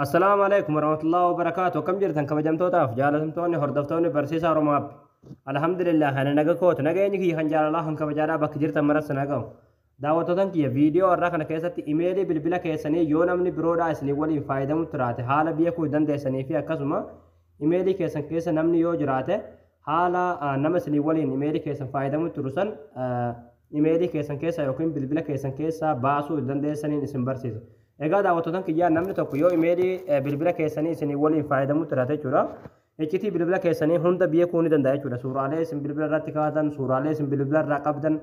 Assalaamu alaikum warahmatullahi wabarakaatu. Akkam jirtan kabajamtootaaf jaalatamtoonni hordoftoonni barsiisaa Oromoo App. Alhamdulillah, ani naga koota nageenyi kiyya kan jaalalaa kan kabajaadhaa bakka jirtan maratti na ga'u. Daawwattootan kiyya, viidiyoo har'aa kana keessatti imeelii bilbila keessanii yoo namni biroodhaa isinii waliin fayyadamu jiraate haala beekuu dandeessanii fi akkasuma imeelii keessan keessa namni yoo jiraate haala nama isinii waliin imeelii keessan fayyadamu turu san imeelii keessan keessa yookiin bilbila keessan keessaa baasuu dandeessaniin isin barsiisa. Egaa daawwattootan kiyyaa, namni tokko yoo imeelii bilbila keessanii isinii waliin fayyadamu jiraate jechuudha, iccitii bilbila keessanii hunda beekuu ni danda'a jechuudha. Suuraalee isin bilbila irratti kaa'atan, suuraalee isin bilbila irraa qabdan,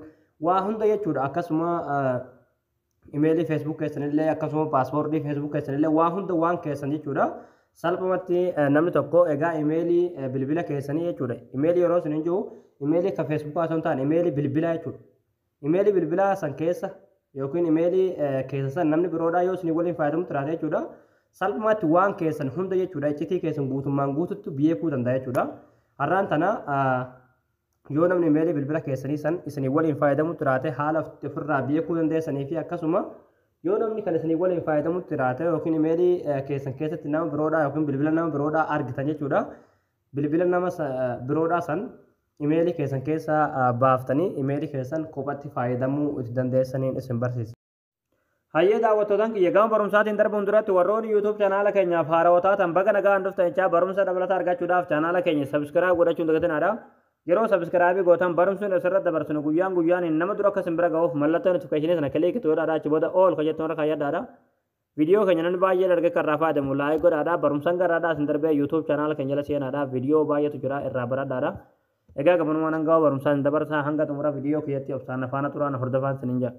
waa hunda jechuudha. Akkasuma imeelii Facebook keessanillee, akkasuma passwordii Facebook keessanillee, waa hunda waan keessan jechuudha. Salphumatti namni tokko egaa imeelii bilbila keessanii jechuudha. Imeelii yeroo isin hin jiru, imeelii kan Facebookaa osoo hin taane imeelii bilbilaa jechuudha. Imeelii bilbilaa san keessa yookiin imeelii keessa san namni biroodhaa yoo isin waliin fayyadamu jiraate jechuudha, salphumatti waan keessan hunda jechuudha, iccitii keessan guutummaan guututti beekuu danda'a jechuudha. Har'aan tana yoo namni imeelii bilbila keessanii san isinii waliin fayyadamu jiraate haala ofirraa beekuu dandeessanii fi akkasuma yoo namni kan isinii waliin fayyadamu jiraate yookiin imeelii keessan keessatti nama biroodhaa yookiin bilbila nama biroodhaa argitan jechuudha, bilbila nama biroodhaa san imeelii keessan keessa baaftanii imeelii keessan kophatti fayyadamuu itti dandeessaniin isin barsiisa. Hayyee daawwattootaan kiyya, gama barumsaatiin darbuun duratti warroonni YouTube chaanaala keenyaaf haarawaa taatan baga nagaan dhuftan jechaa, barumsa dabalataa argachuudhaaf chaanaala keenya subscribe godhachuun dagatinadha. Yeroo subscribe gootan barumsuun asirratti dabarsinu guyyaan guyyaan nama dura akka isin bira ga'uuf mallattoo notificationii sana click godhaadha, achi booda all kan jettu irra kaayyadhaadha. Viidiyoo keenya namni baay'een argee kan irraa fayyadamu like godhaadha. Barumsaan garaadhaa isin darbee YouTube chaanaala keenya jala seenaadha. Viidiyoo baay'eetu jira, irraa baradhaadha. Egaa gabanumaan hanga barumsaan dabarsaa hanga xumura viidiyoo kiyyatti obsaan faana turaan hordofaan isiniin jedha.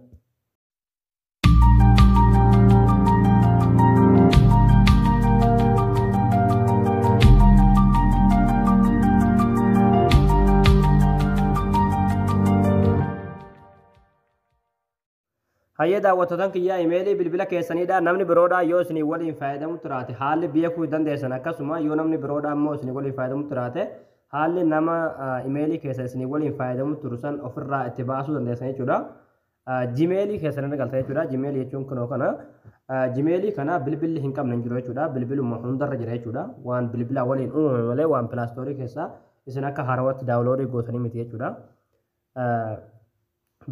Hayyee daawwattootaan kiyyaa, imeelii bilbila keessaniidha namni biroodhaa yoo isinii waliin fayyadamu jiraate haalli beekuu dandeessan, akkasuma yoo namni biroodhaa immoo isinii waliin fayyadamu jiraate haalli nama imeelii keessa isinii waliin fayyadamu turu san ofirraa itti baasuu dandeessan jechuudha. Gmailii keessan irra galta jechuudha. Gmailii jechuun kunoo kana. Gmailii kana bilbilli hin qabne hin jiru jechuudha. Bilbiluma hundarra jira jechuudha. Waan bilbila waliin uumame malee waan Play Storeii keessaa isin akka haarawatti downloadii gootanii miti jechuudha.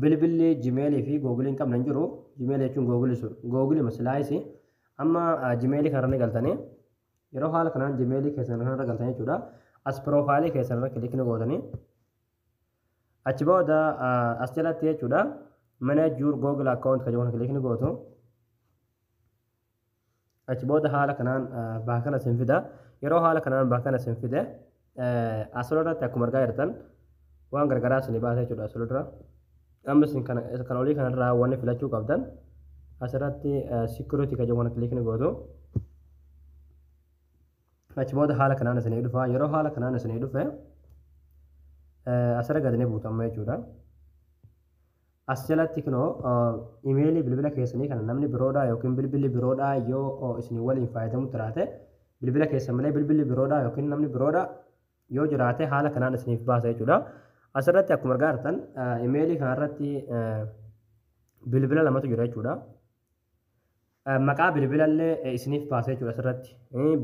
Bilbilli Gmailii fi Googleii hin qabne hin jiru. Gmailii jechuun Googleii sun Googleii masilaayisi. Amma Gmailii kanarra ni galtanii, yeroo haala kanaan Gmailii keessan kanarra galtanii jechuudha, as profileii keessan irra click ni gootanii, achi booda as jalatti jechuudha "Manage your Google account" kan jedhu kana click ni gootu. Achi booda haala kanaan bakka kana isin fida. Yeroo haala kanaan bakka kana isin fide, asirratti akkuma argaa jirtan waan gargaraa isin baasa jechuudha asirra. Amma isin kan olii kanarraa wanni filachuu qabdan asirratti "Security" kan jedhu kana click ni gootu. Achi booda haala kanaan isinii dhufa. Yeroo haala kanaan isinii dhufe asirra gadi ni buutama jechuudha. As jalatti kunoo imeelii bilbila keessanii kana namni biroodhaa yookiin bilbilli biroodhaa yoo isinii waliin fayyadamu jiraate, bilbila keessan malee bilbilli biroodhaa yookiin namni biroodhaa yoo jiraate haala kanaan isiniif baasa jechuudha. Asirratti akkuma argaa jirtan imeelii kanarratti bilbila lamatu jira jechuudha. Maqaa bilbilallee isiniif baasa jechuudha asirratti.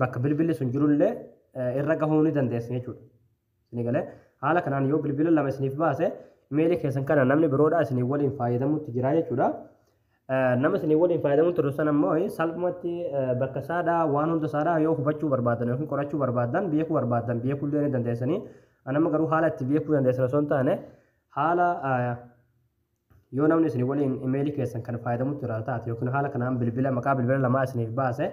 Bakka bilbilli sun jirullee irra gahuu ni dandeessan jechuudha. Isinii galee? Haala kanaan yoo bilbila lama isiniif baase, imeelii keessan kana namni biroodhaa isinii waliin fayyadamutti jira jechuudha. Nama isinii waliin fayyadamutti jiru sana immoo salphumatti bakka isaadhaa, waan hunda isaadhaa yoo hubachuu barbaadan yookiin qorachuu barbaadan, beekuu barbaadan, beekuullee ni dandeessanii. Anamma garuu haala itti beekuu dandeessan osoo hin taane, haala yoo namni isinii waliin imeelii keessan kan fayyadamutti jira taate yookiin haala kanaan bilbila maqaa bilbila lamaa isiniif baase,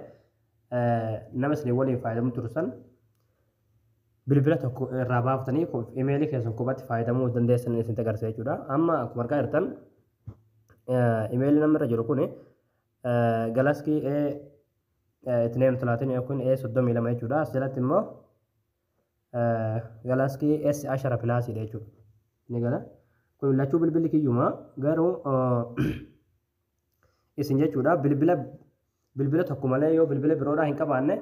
nama isinii waliin fayyadamutti jiru san bilbila tokko irraa baaftanii imeelii keessan kophatti fayyadamuu dandeessan isin agarsiisa jechuudha. Amma akkuma argaa jirtan imeelii namni irra jiru kuni Galaxy A itneem 30 yookiin A32 jechuudha. As jalatti immoo Galaxy S10 Plusiidha jechuudha. Ni gala. Kun lachuu bilbilli kiyyuma, garuu isin jechuudha bilbila tokko malee yoo bilbila biroodhaa hin qabaanne,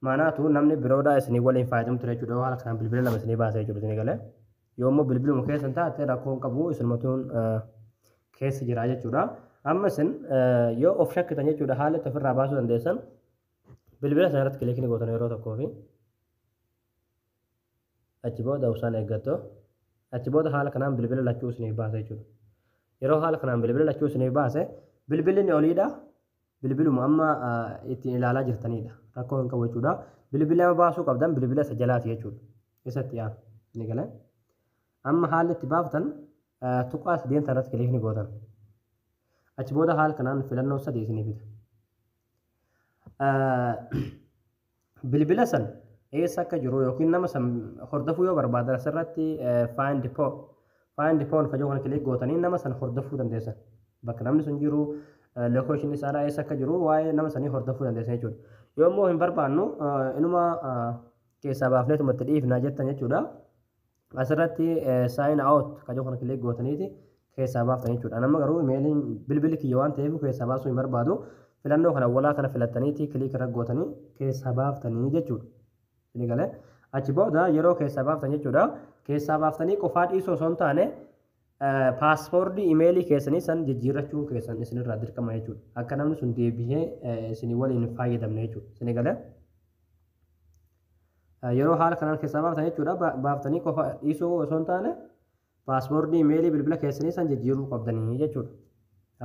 maanaatu namni biroodhaa isinii waliin fayyadamu ture jechuudha. Yoo haala kanaan bilbila lama isinii baasa jechuudha, isinii galee. Yoo immoo bilbiluma keessan taate rakkoo hin qabu, isinumatuun keessa jira jechuudha. Amma isin yoo of shakkitan jechuudha, haala itti ofirraa baasuu dandeessan Bilbila sana irratti click ni gootan yeroo tokkoo fi achi booda obsaan eeggattu. Achi booda haala kanaan bilbila lachuu isiniif baasa jechuudha. Yeroo haala kanaan bilbila lachuu isiniif baase, bilbilli inni oliidha. Bilbiluma amma ittiin ilaalaa jirtanidha. Rakkoo hin qabu jechuudha. Bilbila amma baasuu qabdan bilbila isa jalaati jechuudha. Isatti aanu. Ni galee. Amma haalli itti baaftan tuqaa sadeen irratti click ni gootan. Achi booda haala kanaan filannoo sadii isinii fida. Bilbila san eessa akka jiru yookiin nama san hordofuu yoo barbaadan, asirratti find phone kajoo kana click gootanii nama san hordofuu dandeessan. Bakka namni sun jiru, location isaadhaa eessa akka jiru, waa'ee nama sanii hordofuu dandeessan jechuudha. Yoo immoo hin barbaannu, inuma keessaa baafneetuma itti dhiifnaa jettan jechuudha. Asirratti sign out kajoo kana click gootaniiti keessaa baaftan jechuudha. Nama garuu imeeliin bilbilli kiyya waan ta'eef keessaa baasuu hin barbaadu. Filannoo kana walaa kana filattaniiti click irra gootanii keessaa baaftanii jechuudha. Inni galee achi booda yeroo keessaa baaftan jechuudha. Keessaa baaftanii qofaa dhiisuu osoo hin taane, password imeelii keessanii san jijjiirrachuun keessan isinirraa dirqama jechuudha. Akka namni sun deebi'ee isinii waliin hin fayyadamne jechuudha. Isinii galee yeroo haala kanaan keessaa baaftan jechuudha. Baaftanii qofa dhiisuu osoo hin taane, password imeelii bilbila keessanii san jijjiiruu qabdanii jechuudha.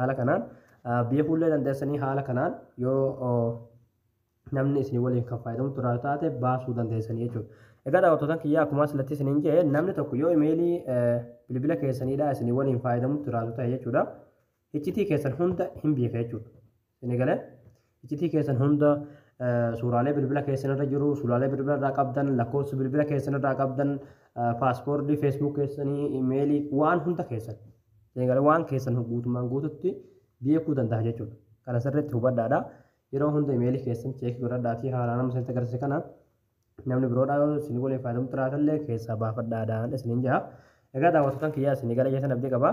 Haala kanaan beekuullee dandeessanii, haala kanaan yoo namni isinii waliin kan fayyadamu turaa taate baasuu dandeessanii jechuudha. Egaa daawwattoota kiyyaa, akkuma asirratti isiniin jedhe, namni tokko yoo imeelii bilbila keessaniidha isinii waliin fayyadamu turaatu ta'e jechuudha. Iccitii keessan hunda hin beeka jechuudha. Isinii galee, iccitii keessan hunda, suuraalee bilbila keessan irra jiru, suuraalee bilbila irraa qabdan, lakkoofsa bilbila keessan irraa qabdan, password Facebook keessanii, imeelii, waan hunda keessan. Isinii galee, waan keessan guutummaan guututti beekuu danda'a jechuudha. Kana sirriitti hubadhaadha. Yeroo hunda imeelii keessan check godhadhaatii haaraa nama isinitti agarsiise kana namni biroodhaa yoo isin waliin fayyadamu turaatallee keessaa baafadhaadhaan isiniin jedha. Egaa daawwattoota kiyyaa, isinii gara keessan abdii qaba.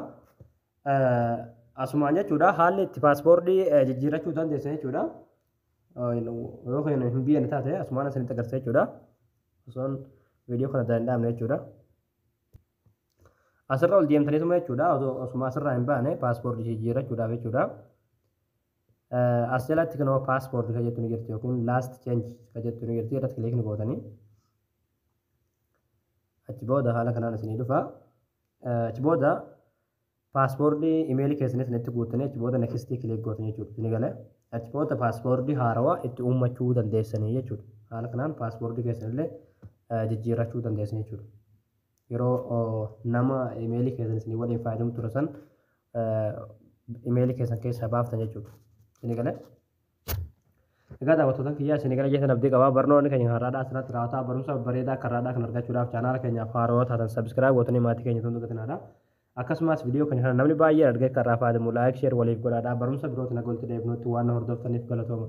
Asumaan jechuudha, haalli itti password jijjiirrachuu dandeessan jechuudha. Yoo kan hin biyyanne taate, asumaan isinitti agarsiisa jechuudha. Osoon viidiyoo kana hin dhaabne jechuudha. Asirra ol deemtaniituma jechuudha. Osuma asirraa hin baane password jijjiirrachuudhaaf jechuudha. As jalatti kanuma password kan jettu ni jirti, yookiin last change kan jettu ni jirti, irratti click ni gootanii. Achi booda haala kanaan isinii dhufa. Achi booda password imeelii keessanii isinitti guuttanii, achi booda next click gootanii jechuudha. Isinii galee, achi booda password haarawaa itti uummachuu dandeessanii jechuudha. Haala kanaan password keessanillee jijjiirrachuu dandeessan jechuudha. Yeroo nama imeelii keessan isinii waliin fayyadamu ture san imeelii keessan keessaa baaftan jechuudha. Isinii galee. Egaa daawwattoota kiyyaa, isinii gara jeessan abdii qabaa. Barnoonni keenya har'aadhaa asirratti raawwataa. Barumsa bareedaa akka har'aadhaa kan argachuudhaaf chaanaala keenyaaf haarawaa taatan subscribe gootanii maatii keenya tun dagatinaa. Akkasumas viidiyoo keenya kana namni baay'een argee akka irraa fayyadamu like, share waliif godhaadhaa. Barumsa birootiin akka walitti deebinutti waan na hordoftaniif galatooma.